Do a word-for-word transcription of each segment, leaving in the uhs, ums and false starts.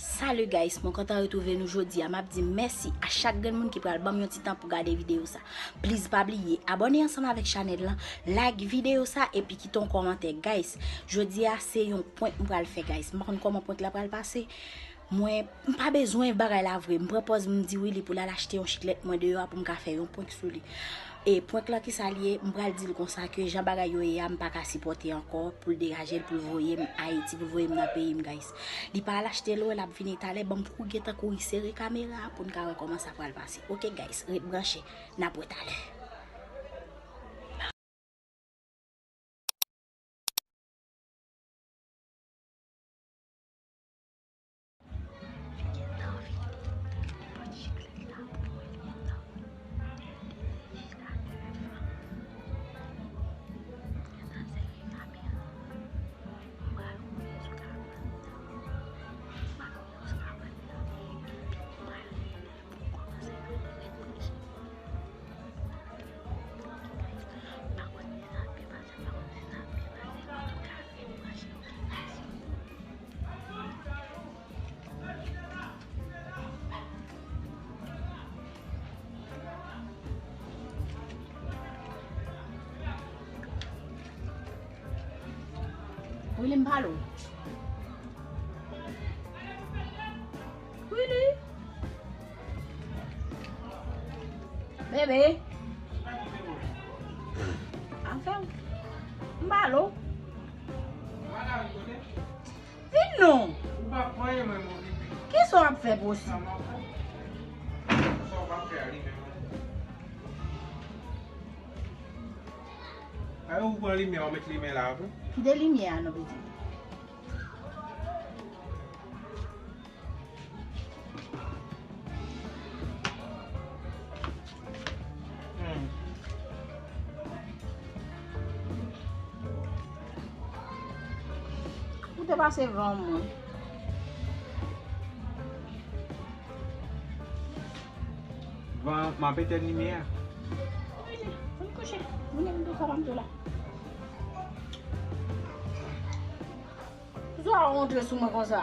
Salut guys, mwen kontan retwouve nou jodi a. M ap di mèsi a chak grenn moun ki pral ban m yon ti tan pou gade videyo sa. Please pa bliye abòne ansanm avèk chanèl lan, like videyo sa epi kite yon kòmantè. Guys, jodi a se yon prank m pral fè guys. M pa konn kòman prank la pral pase. Mwen, m pa bezwen bagay la vre. M pran pòz m di Willy pou l al achte yon chiklèt mwen deyò a pou m ka fè yon prank sou li. E prank lan kisa l ye, m pral di l konsa ke jan bagay yo ye a, m pa ka sipòte ankò pou l degaje l, pou l voye m Ayiti, pou l voye m nan peyi m, guys. Li pa al achte l, wè l ap vini talè, ban m kouri gentan kouri sere kamera a pou n ka wè kòman sa pral pase. Ok, guys, ret branche, n ap wè talè. Willy, m pale w. Willy. Bebe. Anfen. M pale w. Vin non. Ou pa pran mwen move. Kisa w ap fè, Bosi? Sa m ap fè. Sa w ap fè a li menm. Ayo, ou pran limyè, ou met limyè la, wi. Kite limyè a non, pitit. Hmm. Ou te pase van mwen. Van, m ap etèn limyè a. Vini, vin kouche. Vini, vin kouche, m tou la. Sa w ap montre sou mwen konsa?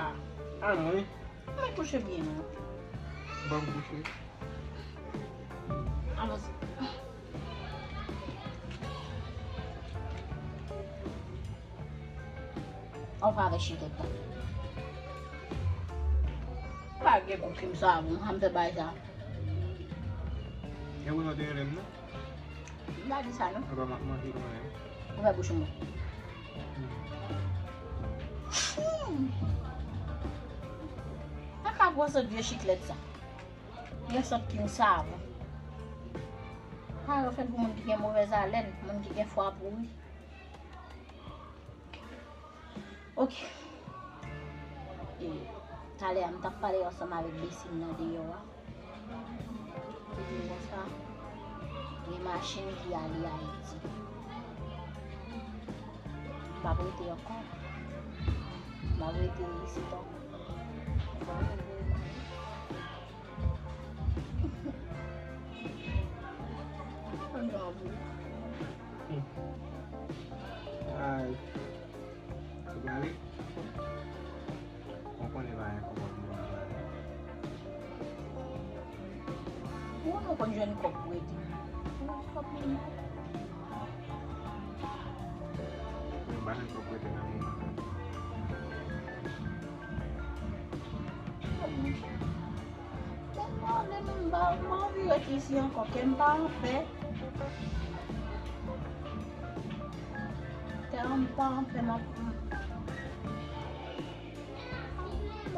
A mwen wi. Mwen kouche byen non. Ban m kouche. Avanse. Anfen avèk chitèt la. Pa gen pou ki m sa bon, sa m fè bay sa. E pou sa w te rele m non? M pa di sa non. Apa m ap manje kanmenm. Ouvè bouch ou mwen. Hmm. Kaka gwo sant vye chiklèt sa. Gen sant ki yon savon. Sa yo fèt pou moun ki gen movèz alèn, moun ki gen fwa pouri. Ok. E, talè a, m t ap pale ansanm avèk Besim nan deyò a. Li di m konsa, gen machin ki ale Ayiti. M p ap rete ankò. M ap rete isit ankò. Ay. Ou prale? Ou konnen pa gen kòb pou mwen prale. Ou konnen ou konn jwenn kòb pou ede. Ou jwenn kòb pou ede. Mwen pa jwenn kòb pou ede nan moman. Tèlman ale menm ba, m anvi ret isi ankò, kè m pa anpè. Kè m pa anpè, m ap, m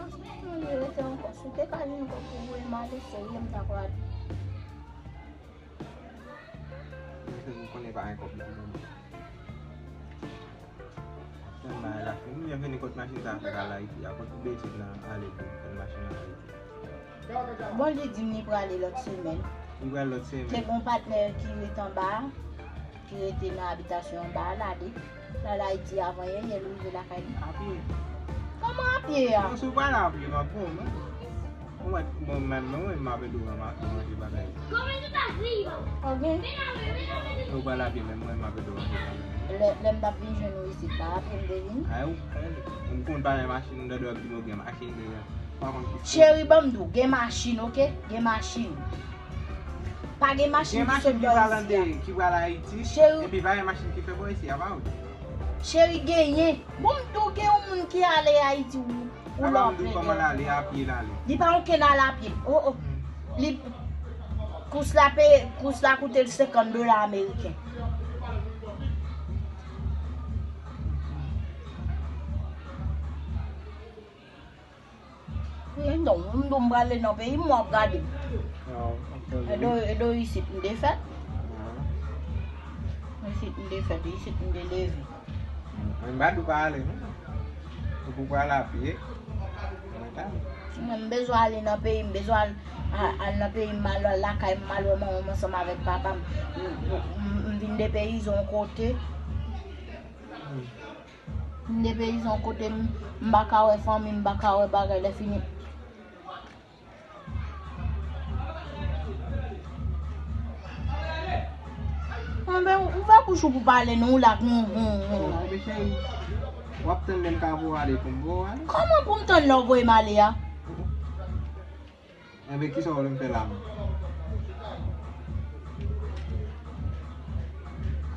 anvi rete ankò. Si w te ka jwenn ankò pou voye m ale, serye, m ta pral. Mwen se pou konnen pa gen kòb nan men mwen. Nan bagay la fini, mwen vini kot machin sa fèk al Ayiti a, kot Besim nan ale pou fè machin nan Ayiti. Bon, li di m li prale lòt semèn. Li pral lòt semèn. Te gon patnè ki ret anba a, ki rete nan abitasyon anba a, l ale. L al Ayiti avan yè, yè l rive lakay li. A pye. Kòman a pye a? Non, si w prale a pye, m ap bon, non. Ou wè, bon, menm mwen, mwen, m ap ede w nan ma-, nan manje bagay. Ok. Ou pa la byen, menm mwen, m ap ede w manje bagay. Lè, lè m t ap vin jwenn ou isit la, a pye m te vin? Ay, ou konnen. M konn pa gen machin, m tande w ap di m ou gen machin deja. Cheri, ban m di w, gen machin, oke? Gen machin. Pa gen machin ki sot bò isi a. Gen machin ki pral Ayiti, epi pa gen machin ki fè bò isi a, pa vre? Cheri, genyen. Bon, m di w, gen yon moun ki ale Ayiti ou, ou lè w plede. Kòman l ale, a pye l ale? Li pa okenn ale a pye. Oh, oh. Li, kous la peye, kous la koute l senkant dola ameriken. Wi, non, m di w m prale nan peyi m, w ap gade. Edo, Edo isit m te fèt. Isit m te fèt, isit m te leve. Mwen pa di w pa ale, non. Ou pou prale a pye. Mwen ta. Mwen, m bezwen ale nan peyi m, m bezwen al, a- al nan peyi m, m al lakay m, m al wè manman m ansanm avèk papa m. M, m, m vin depeyizan yon kote. M depeyizan yon kote, m, m pa ka wè fanmi m, m pa ka wè bagay, lè fini. Anben, ou fè bouch ou pou pale, non, ou la, hum, hum, hum. Bon, ebyen, cheri, w ap tann lè m ka voye w ale pou m voye w ale. Kòman pou m tann lè w voye m ale a? Enben, kisa w vle m fè la menm?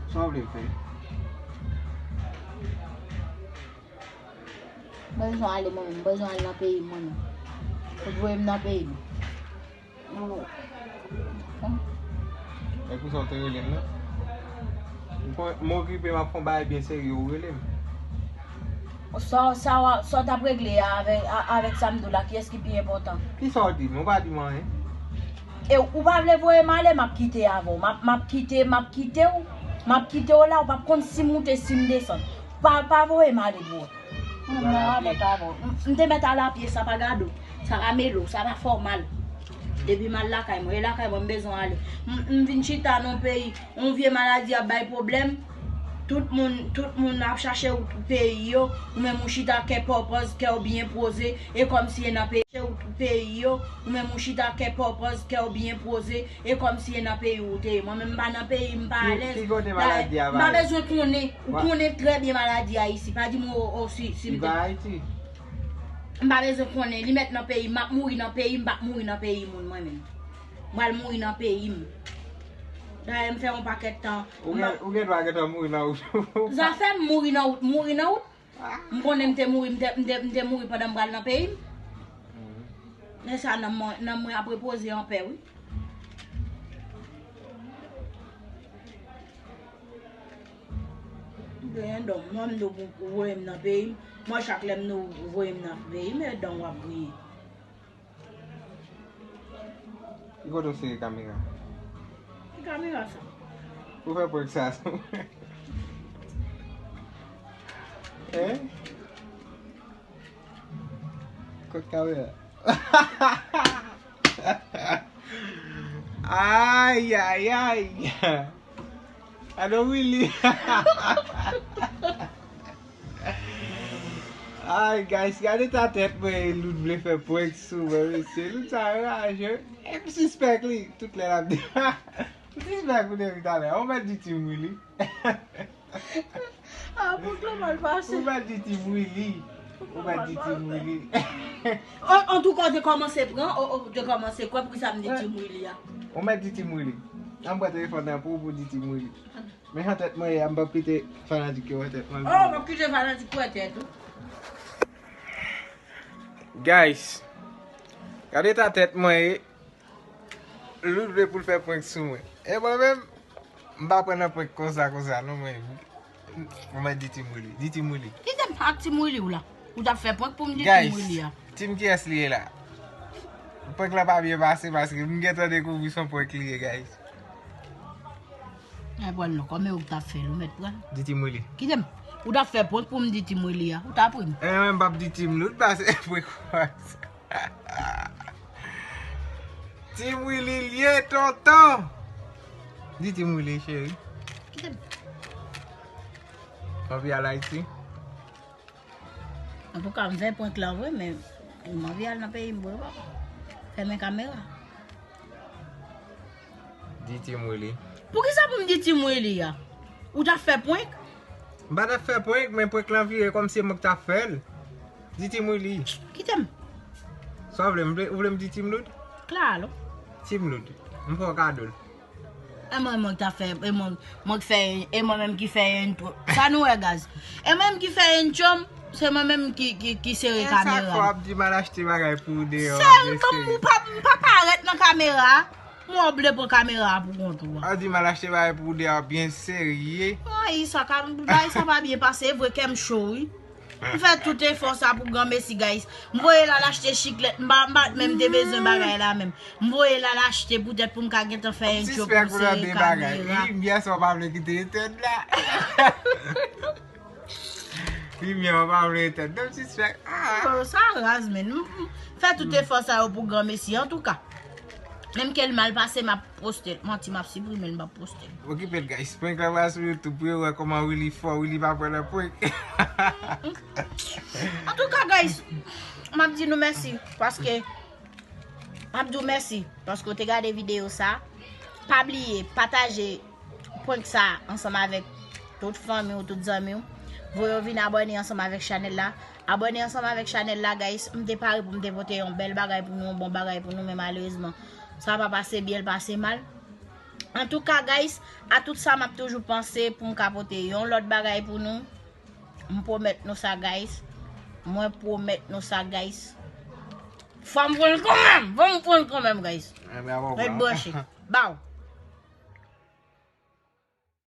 Sa w vle m fè? M bezwen ale mwen menm, m bezwen al nan peyi m mwen menm. Fout voye m nan peyi m. E pou sa w te rele m nan? M pran- m okipe, m ap fè yon bagay byen serye, ou rele m. Sa, sa, w- sa w t ap regle a avèk, a- avèk sa m di w la, kiyès ki pi enpòtan? Kisa w di m? Ou pa di m anyen. E ou pa vle voye m ale, m ap kite avè w. M ap, m ap kite, m ap kite w. M ap kite w la, ou p ap konn si m moute, si m desann. Pa, pa voye m ale, bro. Mwen, mwen avèk avè w. M- m te mèt al apye, sa pa gade w. Sa pa mele w, sa pa fè w mal. Depi m al lakay mwen, e lakay mwen m bezwen ale. M- m vin chita nan peyi, yon vye maladi ap bay pwoblèm. Tout moun, tout moun ap chache wout peyi yo. Ou menm ou chita kè pòpòz, kè w byen poze. E kòmsi e nan peyi, peyi yo. Ou menm ou chita kè pòpòz, kè w byen poze. E kòmsi e nan peyi w ou te ye. Mwen menm m pa nan peyi, m pa alèz. Ki kote maladi a pa ye? M pa bezwen konnen. Ou konnen trè byen maladi a isi. Pa di m o, o, si, si m te. Li pa Ayiti? M pa bezwen konnen. Li mèt nan peyi m. M ap mouri nan peyi m, m p ap mouri nan peyi moun mwen menm. M pral mouri nan peyi m. Dayè, m fè yon pakèt tan. Ou gen, ou gen dwa gentan mouri nan ou. Zafè m mouri nan wout, mouri nan wout. M konnen m te mouri, m te, m te, m te mouri pandan m pral nan peyi m. Men sa, nanm mwen, nanm mwen ap repoze anpè, wi. M genyen don. Mwen, m di w pou voye m nan peyi m. Mwen, chak lè m di w voye m nan peyi m, e don w ap griyen. Ki kote w sere kamera? Ki kamera sa? Ou fè prank sa sou mwen. Hein? Kot kamera? Ay, ay, ay. Alo, Willy. Ay, guys, gade ta tèt mwen, Loud vle fè prank sou mwen, mesye. Loud sa raje. E m sispèk li, tout lè l ap di. M sispèk ou depi talè. Ou mèt di Team Willy. Ah, pou kòman l pase? Ou mèt di Team Willy. Ou mèt di Team Willy. An, antouka, ou te kòmanse pran, ou, ou te kòmanse kwè, poukisa m di Team Willy a? Ou mèt di Team Willy. An m pran telefòn nan pou ou pou di Team Willy. Men jan tèt mwen ye a, m p ap kite fanatik yo wè tèt mwen. Oh, m p ap kite fanatik wè tèt ou. Guys, gade ta tèt mwen ye. Loud vle pou l fè prank sou mwen. E mwen menm, m pa pran nan prank konsa, konsa, non, mwen. Ou mèt di Team Willy. Di Team Willy. Kite m ak Team Willy w la. Ou t ap fè prank pou m di Team Willy a. Guys, team kiyès li ye la? Prank la pa byen pase paske m gentan dekouvri se yon prank li ye, guys. Ay, pral non, kòman ou t ap fè l, ou mèt pran? Di Team Willy. Kite m. Ou t ap fè prank pou m di Team Willy a. Ou t ap ri m. E mwen, m p ap di Team Loud pase prank konsa. Team Willy l ye, tonton. Di Team Willy, cheri. Kite m. W anvi al Ayiti? Antouka, m fè prank la vre, men m anvi al nan peyi m vre, papa. Fèmen kamera. Di Team Willy. Poukisa pou m di Team Willy a? Ou t ap fè prank? M pa t ap fè prank, men prank lan vire kòmsi se mwen k t ap fè l. Di Team Willy. Kite m. Sa w vle, m vle, ou vle m di Team Loud? Klalo. Team Loud. M fè w kado l. E mwen, mwen ki ta fè, e mwen, mwen ki fè, e mwen menm ki fè intro. Sa nou wè, guys. E mwen menm ki fè intro m, se mwen menm ki, ki, ki sere E sa k fè w kamera. Ap di m al achte bagay pou ou deyò. Sèl m pa, m pa, m pa parèt nan kamera. Mwen oblije pran kamera pou kont ou. W ap di m al achte bagay pou ou deyò byen serye. Ay, sa ka, bagay sa pa byen pase, e vre kè m cho, wi. M fè tout efò sa pou granmesi, guys. M voye l al achte chiklèt, m pa, m pa t menm te bezwen bagay la menm. M voye l al achte poutèt pou m ka gentan fè intro pou Sispèk ou nan sere de bagay. kamera. Limyè sa w pa vle kite etèn la. Limyè w pa vle etèn. Non, m sispèk. Ah. Oh, sa raz, men. M, m fè tout efò sa yo pou granmesi, antouka. Menm ke l mal pase, m ap poste l. Manti, m ap siprime l, m p ap poste l. Okipe l, guys. Prank la pral sou YouTube pou yo wè kòman Willy fò. Willy pa pran nan prank. Antouka, guys, m ap di nou mèsi paske m ap di w mèsi paske w te gade videyo sa. Pa bliye pataje prank sa ansanm avèk tout fanmi w, tout zanmi w. Voye yo vin abòne ansanm avèk chanèl la. Abòne ansanm avèk chanèl la, guys. M te pare pou m te pote yon bèl bagay pou nou, yon bon bagay pou nou, men malerezman, sa pa pase byen, l pase mal. Antouka, guys, a tout sa, m ap toujou panse pou m ka pote yon lòt bagay pou nou. M pwomèt nou sa, guys. Mwen pwomèt nou sa, guys. Fò m pran l kanmenm. Fò m pran l kanmenm, guys. Ebyen, bon, Ret bon. Branche. Baw.